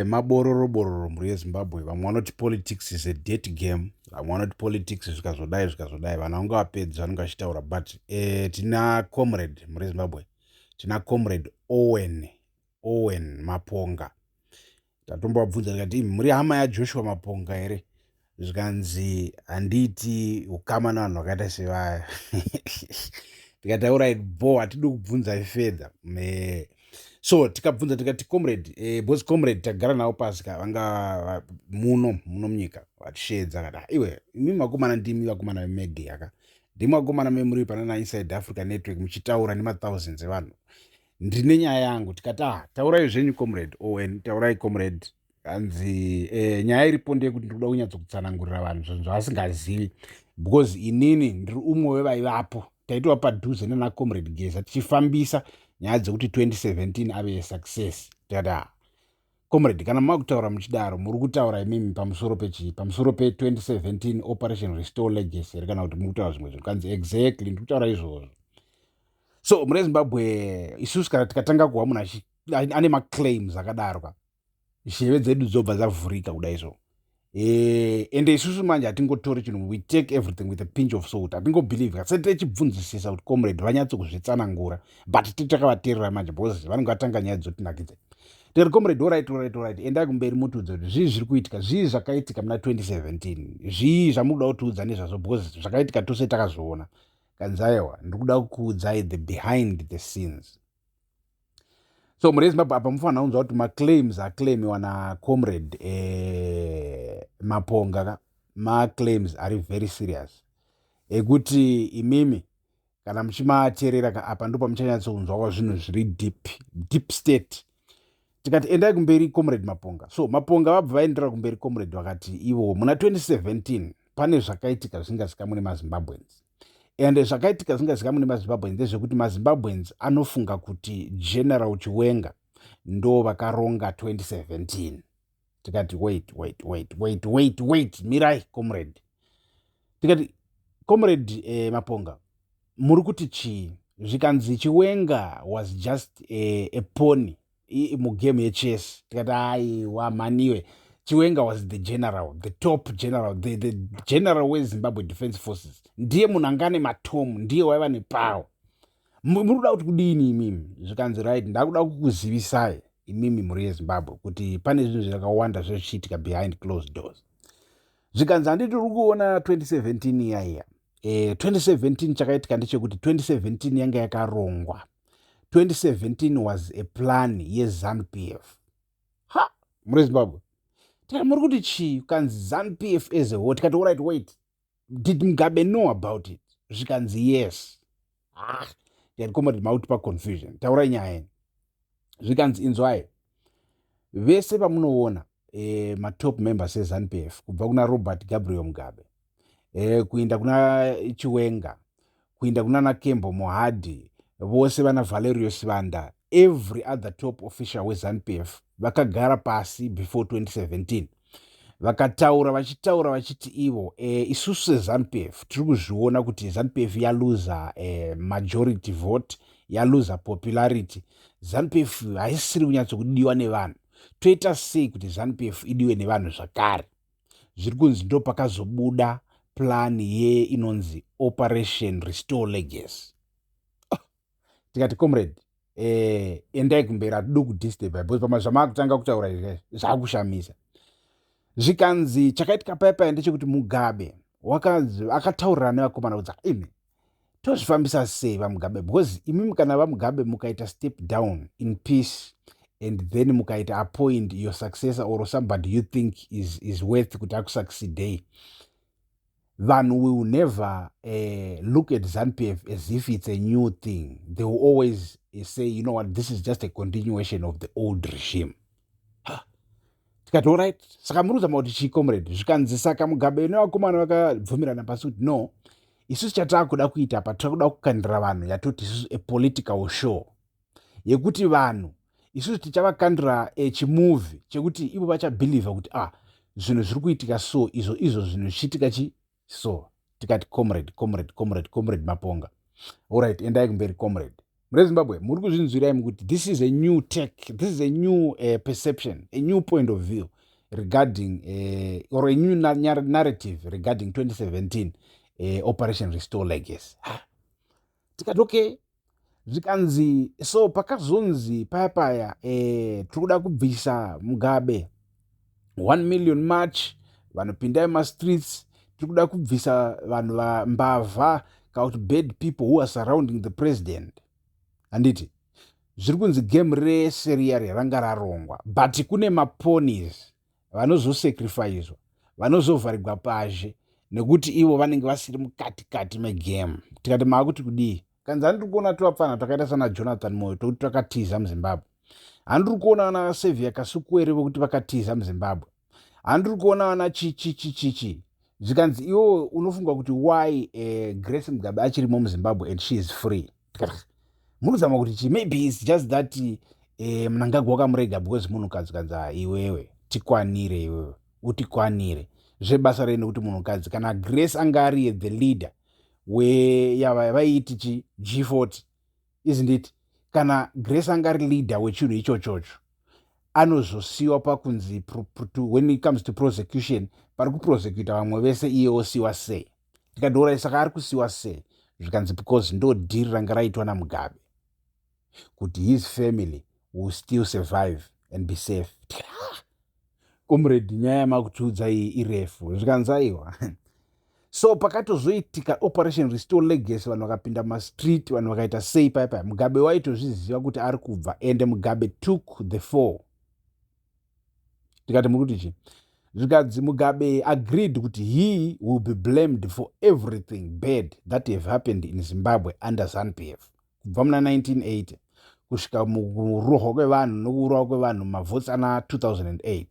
Mabororo bororo mhuri yeZimbabwe. Vamwe vanoti politics is a dirty game, vamwe vanoti politics zvikazodai zvikazodai, vanhu vanga vapedzi vanenge vachitaura. But tina comrade, mhuri yeZimbabwe, tina Comrade Owen Maponga. Tatombovabvunza tikati, "Imi muri hama yaJoshua Maponga here?" Zvikanzi, "Handiti ukama navanhu vakaita sevaya." Tikati, "Alright, bo, hatidi kubvunza further." So tikabvunza tikati, "Comrade," because comrade tagara navo pasi ka, vanga muno munyika, vachisheedza kati, "Ah, iwe, imi vakomana, ndimi vakomana vemedia ka, ndimi vakomana memuri pana Inside Africa Network muchitaura nemathousands evanhu. Ndine nyaya yangu." Tikati, "Ah, taurai zvenyu, Comrade Owen, taurai, comrade." Hanzi, "Nyaya iripo ndeyekuti ndiri kuda kunyatsokutsanangurira vanhu zvinhu zvavasingazivi, because inini ndiri umwe wevaivapo, taitova padhuze nana Comrade Geza tichifambisa nyaya dzekuti 2017 ave success." Tikati, "Ah, comrade, kana makutaura muchidaro, muri kutaura imimi pamusoro pechii? Pamusoro pe2017 Operation Restore Legacy here, kana kuti muri kutaura zvimwe zvinhu?" Kanzi, "Exactly, ndiri kutaura izvozvo." So mune Zimbabwe, isusu kana tikatanga kuhwa munhu ane maclaims akadaro ka, zheve dzedu dzobva dzavhurika kudai. So ende isusu manje hatingotori chinhu, we take everything with a pinch of salt. Hatingobelieve se tichibvunzisisa kuti comrade vanyatso kuzvitsanangura, but titakavateerera manje because vanenge vatanga nyaya dzotinakidza. Tikati, "Comrade, alright, endai kumberi, mutiudze kuti zvii zviri kuitika, zvii zvakaitika muna 2017, zvii zvamuri kuda kutiudza nezvazvo, because zvakaitika tose takazviona." Kanzi, "Aiwa, ndiri kuda kukuudzai the behind the scenes." So mune Zimbabwe, apa mufanira kunzwa kuti maclaims aclaimiwa nacomrade Maponga ka, maclaims ari very serious, ekuti imimi kana muchimateerera ka, apa ndo pamuchanyatsonzwawo zvinhu zviri deep, deep state. Tikati, "Endai kumberi, Comrade Maponga." So Maponga vabva vaendera kumberi, comrade, vakati ivo muna 2017 pane zvakaitika zvisingazikamwe nemaZimbabweans. And zvakaitika zvisingazikamwe nemaZimbabweans ndezvekuti maZimbabweans anofunga kuti General Chiwenga ndo vakaronga 2017. Tikati, "Wait, wait, wait, wait, wait, wait, mirai, comrade." Tikati, "Comrade Maponga, muri kuti chii?" Zvikanzi, "Chiwenga was just a pawn mugame yechess." Tikati, "Aiwa maniwe, Chiwenga was the general, the top general, the general weZimbabwe Defense Forces. Ndiye munhu anga ane matomu, ndiye waiva nepower. Muri kuda kuti kudini imimi?" Zvikanzi, "Right, ndakuda kukuzivisai imimi mhuri yeZimbabwe kuti pane zvinhu zvakawanda zvezvichiitika behind closed doors." Zvikanzi, "Handiti uri kuona 2017 iyaiya? 2017 chakaitika ndechekuti 2017 yanga yakarongwa. 2017 was a plan yeZANU PF." Ha, muri Zimbabwe, tikati, "Muri kuti chii?" Kanzi, "ZANU PF as a whole." Tikati, "Alright, wait, did Mugabe know about it?" Zvikanzi, "Yes." Ah, tikati, "Comrade, mautipa confusion, taurai nyaya yenyu." Zvikanzi, "Inzwai, vese vamunoona matop members eZANU PF, kubva kuna Robert Gabriel Mugabe, kuinda kuna Chiwenga, kuinda kuna naKembo Mohadi, vose vana Valerio Sivanda, every other top official weZANU PF, vakagara pasi before 2017, vakataura, vachitaura vachiti ivo, isusu seZANU PF tiri kuzviona kuti ZANU PF yaluza majority vote, yaluza popularity. ZANU PF haisiri kunyatsokudiwa nevanhu. Toita sei kuti ZANU PF idiwe nevanhu zvakare?" Zviri kunzi ndo pakazobuda plan yeinonzi Operation Restore Legacy. Tikati, "Comrade, endai kumberi, hatidi kudisturba, because pama zvamakutanga kutaura izvi zvakushamisa." Zvikanzi, chakaitika paya paya ndechekuti Mugabe akataurirana nevakomana kuti, "Imi, tozvifambisa sei, vaMugabe? Because imimi kana vaMugabe mukaita step down in peace and then mukaita appoint your successor or somebody you think is worth kuti akusucceedei, vanhu will never look at ZANU PF as if it's a new thing. They will always say, 'You know what, this is just a continuation of the old regime.'" Tikati, "Alright, saka muri kuzama kuti chii, comrade?" Zvikanzi, "Saka Mugabe nevakomana vakabvumirana pasi kuti no, isusu chataakuda kuita pa, takuda kukandira vanhu yatoti isusu a political show, yekuti vanhu isusu tichavakandira chimovie chekuti ivo vachabelieva kuti, ah, zvinhu zviri kuitika so, izvo izvo zvinhu zvichiitika chi so." Tikati, "Comrade, comrade, comrade, comrade Maponga, alright, endai kumberi, comrade." Mune Zimbabwe, muri kuzvinzwira imi kuti this is a new take, this is a new perception, a new point of view regarding or a new narrative regarding 2017 Operation Restore Legacy. Tikati okay, zvikanzi so pakazonzi paya paya tiri kuda kubvisa Mugabe, 1 million march, vanhu pindai mumastreets, tiri kuda kubvisa vanhu vambavha kana kuti bad people who are surrounding the president, handiti? Zviri kunzi game rese riya riya ranga rarongwa, but kune maponies vanozosacrificwa, vanozovharigwa pazhe nekuti ivo vanenge vasiri mukati kati megame. Tikati maakuti kudii? Kanzi handiri kuona tovapfana takaita sana Jonathan Moyo tokuti takatiza muZimbabwe, handiri kuona vana Saviour Kasukuwere vokuti vakatiza muZimbabwe, handiri kuona vana chichichichichi. Zvikanzi iwo unofunga kuti why Grace Mugabe achirimo muZimbabwe and she is free? Muri kuzama kuti chi maybe it's just that Mnangagwa wakamurega because munhukadzi. Kanzi iwewe tikwanire, iwewe utikwanire zvebasa rei, nekuti munhukadzi. Kana Grace anga ari the leader weyavaiiti chi G40, isn't it? Kana Grace anga ari leader wechinhu ichochocho, anozosiyiwa pakunzi when it comes to prosecution, pari kuprosecuta vamwe vese, iye osiyiwa sei? Tikadora saka ari kusiyiwa sei? Zvikanzi because ndo deal ranga raitwa naMugabe kuti his family will still survive and be safe. Comrade, nyaya yamakutiudza iyi irefu. Zvikanzi aiwa. So pakatozoitika Operation Restore Legacy, vanhu vakapinda mumastreet, vanhu vakaita sei paya paya, Mugabe waitozviziva kuti ari kubva, and Mugabe took the fall. Tikati muri kuti chii? Zvikanzi Mugabe agreed kuti he will be blamed for everything bad that have happened in Zimbabwe under ZANU PF kubva muna 1980 kusvika mukurohwa kwevanhu nokuurawa kwevanhu, mavotes ana 2008,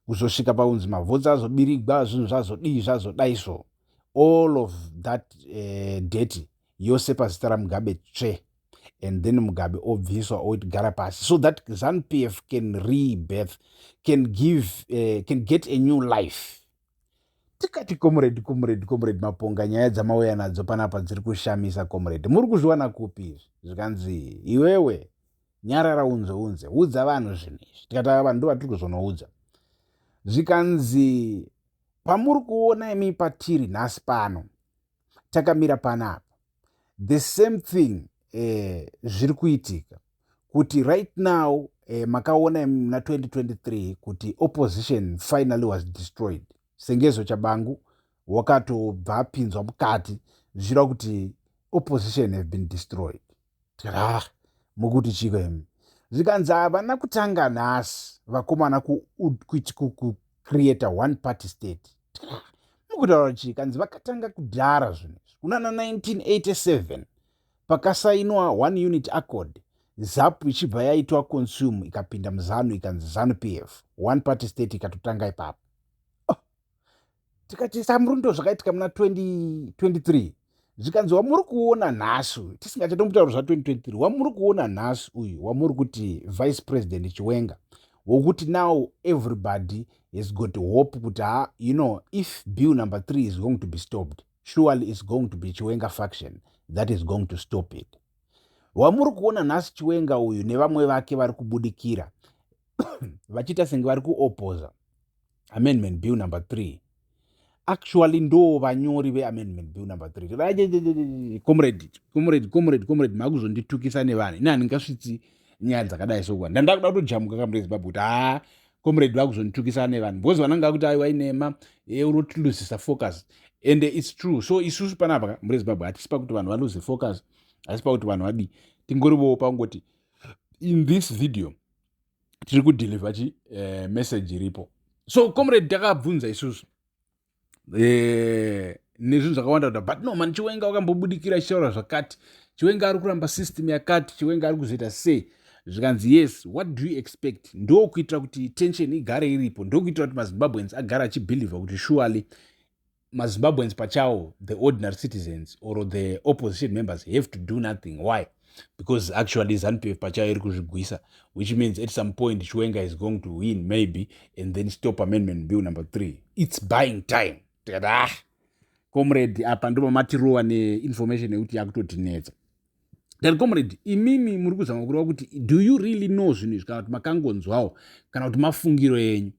kuzosvika pakunzi mavotes azobirigwa, zvinhu zvazodii, zvazodai. So all of that dirty yose pazita raMugabe tsve, and then Mugabe obviswa, otigara pasi, so that ZANU PF can rebirth, can give can get a new life. Tikati comrade, comrade, comrade Maponga, nyaya dzamauya nadzo panapa dziri kushamisa. Comrade, muri kuzviwana kupi izvi? Zvikanzi iwewe nyarara, unze unze udza vanhu zvinhu izvi. Tikati ava vanhu ndo vatiri kuzonoudza. Zvikanzi pamuri kuona imi patiri nhasi pano takamira panapa, the same thing zviri kuitika kuti right now makaona muna 2023 kuti opposition finally was destroyed. Sengezo Chabangu wakatobva apinzwa mukati, zvichireva kuti opposition have been destroyed. Tikati ah, mukuti chiko imi? Zvikanzi havana kutanga nhasi vakomana kucreata one party state. Mukutaura chii? Kanzi vakatanga kudhara zvinhu izvi kunana 1987, pakasainwa One Unit Accord, ZAPU ichibva yaitwa consume, ikapinda muZANU, ikanzi ZANU PF. One party state ikatotanga ipapo. Oh. Tikati samurundo zvakaitika muna 2023. Zvikanzi wamuri kuona nhasi, tisingachatombotaura zva2023, wamuri kuona nhasi uyu wamuri kuti Vice President Chiwenga, wokuti now everybody has got hope kuti ha, if bill number 3 is going to be stopped, surely it's going to be Chiwenga faction that is going to stop it. Wamuri kuona nhasi Chiwenga uyu nevamwe vake vari kubudikira vachiita senge vari kuoposa Amendment Bill number 3, actually ndo vanyori veAmendment Bill number 3. Comrade, comrade, comrade, comrade, makuzonditukisa nevanhu. Ini handingasvitsi nyaya dzakadai sokuva ndanda kuda kutojamuka kamuri Zimbabwe kuti haa, comrade vakuzonditukisa nevanhu, because vananga kuti aiwa, inema, unotiluzisa focus, and it's true. So isusu panapa muri Zimbabwe hatisi pakuti vanhu valose focus, hasi pakuti vanhu vadii, tingorivowo pangoti in this video tiri kudeliver chi message iripo. So comrade, takabvunza isusu nezvinhu zvakawanda kuda, but no man, Chiwenga wakambobudikira achitaura zvakati, Chiwenga ari kuramba system yakati, Chiwenga ari kuzoita sei. Zvikanzi yes, what do you expect? Ndokuitira kuti tension igare iripo, ndokuitira kuti maZimbabweans agare achibelieva kuti surely maZimbabweans pachawo, the ordinary citizens or the opposition members, have to do nothing. Why? Because actually ZANU PF pachayo iri kuzvigwisa, which means at some point Chiwenga is going to win maybe and then stop Amendment Bill number 3. It's buying time. Tikati ah, comrade, apa ndo pamatirowa neinformation yekuti yakutotinetsa. Then comrade, imimi muri kuzama kureva kuti do you really know zvinhu izvi, kana kuti makangonzwawo, kana kuti mafungiro enyu?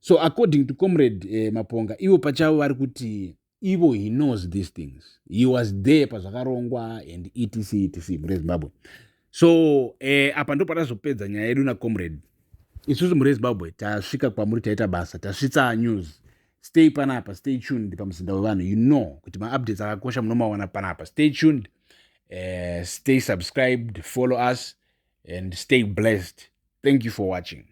So according to Comrade Maponga, ivo pachavo vari kuti ivo he knows these things, he was there pazvakarongwa and etc etc. Mhuri yeZimbabwe, so apa ndo patazopedza nyaya yedu nacomrade. Isusu mhuri yeZimbabwe tasvika kwamuri, taita basa, tasvitsa news. Stay panapa, stay tuned pamuzinda wevanhu. You know kuti maupdates akakosha munomawana panapa. Stay tuned, stay subscribed, follow us and stay blessed. Thank you for watching.